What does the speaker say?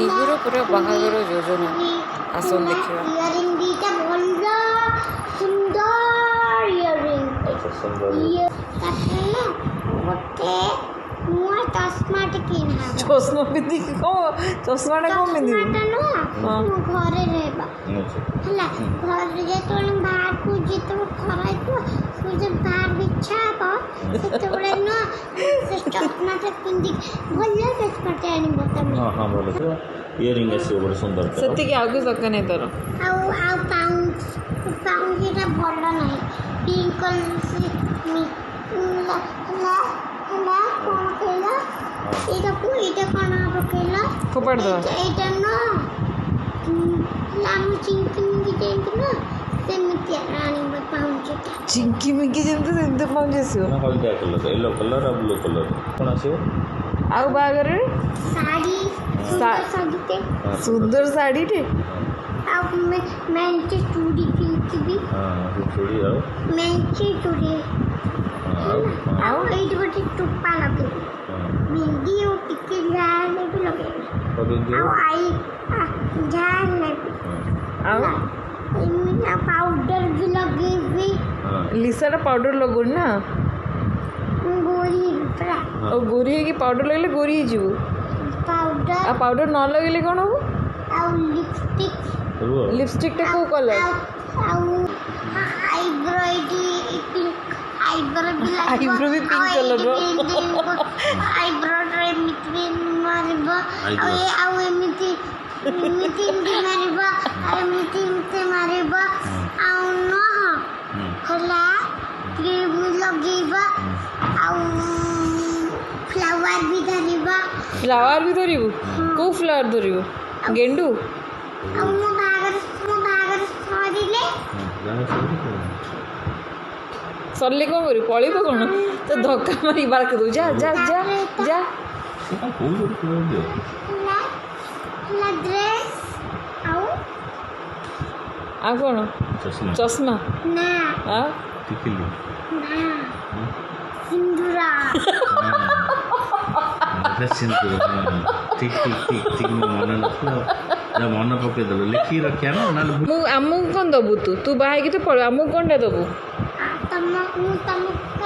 ପିହୁର ପୁରା ବାହାଘର ଯୋଜନା। ଆସନ୍ତୁ ଦେଖିବା। ଇୟରିଂ ଦିଟା ଭଲ ସୁନ୍ଦର ଇୟରିଂ। ଆଚ୍ଛା, ସୁନ୍ଦର। ଇଏ ତାପରେ ନା ଗୋଟେ ନୂଆ ଚଷମାଟେ କିଣା ହବ। ଚଷମା ପିନ୍ଧିକି କ'ଣ? ଚଷମାଟା କ'ଣ ପିନ୍ଧିବୁ? ଚଷମାଟା ନୁହଁ, ମୋ ଘରେ ରହିବ। ହେଲା, ଘରେ ଯେତେବେଳେ ବାହାରକୁ, ଯେତେବେଳେ ଖରା ହେଇଥିବ, ସୂର୍ଯ୍ୟ ବାହାରକୁ ଇଚ୍ଛା ହବ, ସେତେବେଳେ ନୁହଁ ସେ ଚଷମାଟା ପିନ୍ଧିକି ଭଲ ଚଷମାଟେ ଆଣିବ ତମେ। ହଁ, ଭଲ ଇୟରିଂ ଆସିବ, ଗୋଟେ ସୁନ୍ଦର ତାର। ସେତିକି, ଆଉ କିଛି ଦରକାର ନାହିଁ ତୋର। ଆଉ ପାଉଁଜି, ପାଉଁଜିଟା ଭଲ ନାହିଁ, ପିଙ୍କ କଲର୍। ସେ ହେଲା ହେଲା ହେଲା, କ'ଣ କହିଲ ଏଇଟାକୁ? ଏଇଟା କ'ଣ ପକେଇଲ? ଫୋପାଡ଼ି ଦେବା। ଏଇଟା ନୁହଁ, ହେଲା ଆମ ଚିଙ୍କି ମିଙ୍କି ଯେମିତି ନୁହଁ, ସେମିତି ଆଣିବ ପାଉଁଜିଟା। ଚିଙ୍କି ମିଙ୍କି ଯେମିତି ସେମିତି ପାଉଁଜି ଆସିବ? ନା, ହଳଦିଆ କଲର୍, ୟେଲୋ କଲର୍ ଆଉ ବ୍ଲୁ କଲର୍। କ'ଣ ଆସିବ? ଆଉ ବାହାଘରରେ? ଶାଢ଼ୀ, ସୁନ୍ଦର ଶାଢ଼ୀଟେ। ସୁନ୍ଦର ଶାଢ଼ୀଟେ। ଆଉ ମେଞ୍ଚେ ଚୁଡ଼ି କିଣିଥିବି। ହଁ, ସେ ଚୁଡ଼ି ଆଉ ମେଞ୍ଚେ ଚୁଡ଼ି। ହଁ, ଆଉ ହଁ। ଆଉ ଏଇଠି ଗୋଟେ ଟୋପା ଲଗେଇବି। ବିନ୍ଦି ଆଉ ଟିକେ ଯାହା ହେଲେ ବି ଲଗେଇବି। ଆଉ ବିନ୍ଦି। ଆଉ I ଯାହା ହେଲେ ବି। ଆଉ ଏମିତି, ଆଉ ପାଉଡ଼ର ବି ଲଗେଇବି। ଲିସାଟା ପାଉଡ଼ର ଲଗଉନି ନା? ମୁଁ ଗୋରି ହେବି ପୁରା। ଆଉ ଗୋରି ହେଇକି ପାଉଡ଼ର ଲଗେଇଲେ ଗୋରି ହେଇଯିବୁ? ପାଉଡ଼ର। ଆଉ ପାଉଡ଼ର ନ ଲଗେଇଲେ କ'ଣ ହବ? ଆଉ ଲିପଷ୍ଟିକ୍। ରୁହ। ଲିପଷ୍ଟିକ୍ଟା କେଉଁ କଲର୍? ଆଉ ଆଇବ୍ରୋ, ଏଇଠି ପିଙ୍କ ଆଇବ୍ରୋ ବି ଲାଗିବ। Eyebrow ବି pink colour ର। ଆଇବ୍ରୋଟା ଏମିତି ବି ମାରିବ ଆଉ ଏ ଆଉ ଏମିତି ଏମିତି ଏମିତି ମାରିବ, ଆଉ ଏମିତି ଏମିତି ମାରିବ। ଆଉ ନୁହଁ, ହେଲା କ୍ରିମ୍ ଲଗେଇବ ଆଉ ଫ୍ଲାୱାର ବି ଧରିବ। ଫ୍ଲାୱାର ବି ଧରିବୁ? କେଉଁ ଫ୍ଲାୱାର ଧରିବୁ? ଗେଣ୍ଡୁ? ଆଉ ମୋ ବାହାଘର ସରିଲେ ସରିଲେ କ'ଣ କରିବୁ? ପଳେଇବ କ'ଣ? ତ ଧକ୍କା ମାରିକି ବାହାର କରିଦେବୁ। ଯା ଯା ଯା ଯା। ସେ କ'ଣ କହୁଛ ଗୋଟେ କୁହନ୍ତୁ। ହେଲା ହେଲା, ଡ୍ରେସ୍ ଆଉ ଆଉ କ'ଣ? ଚଷମା। ଚଷମା? ନା। ଆଉ? ଟିକିଲି। ନା, ସିନ୍ଦୁର। ସିନ୍ଦୁର, ଠିକ୍ ଠିକ୍ ଠିକ୍ ଠିକ୍। ମୋ ମନେ ନଥିଲା, ଯା ମନେ ପକେଇଦେଲୁ। ଲେଖିକି ରଖିବା ନା, ନହେଲେ ମୁଁ ଆମକୁ କ'ଣ ଦବୁ ତୁ? ତୁ ବାହା ହେଇକି ତ ପଳେଇବୁ, ଆମକୁ କ'ଣଟା ଦବୁ? ତମ ମୁଁ ତମକୁ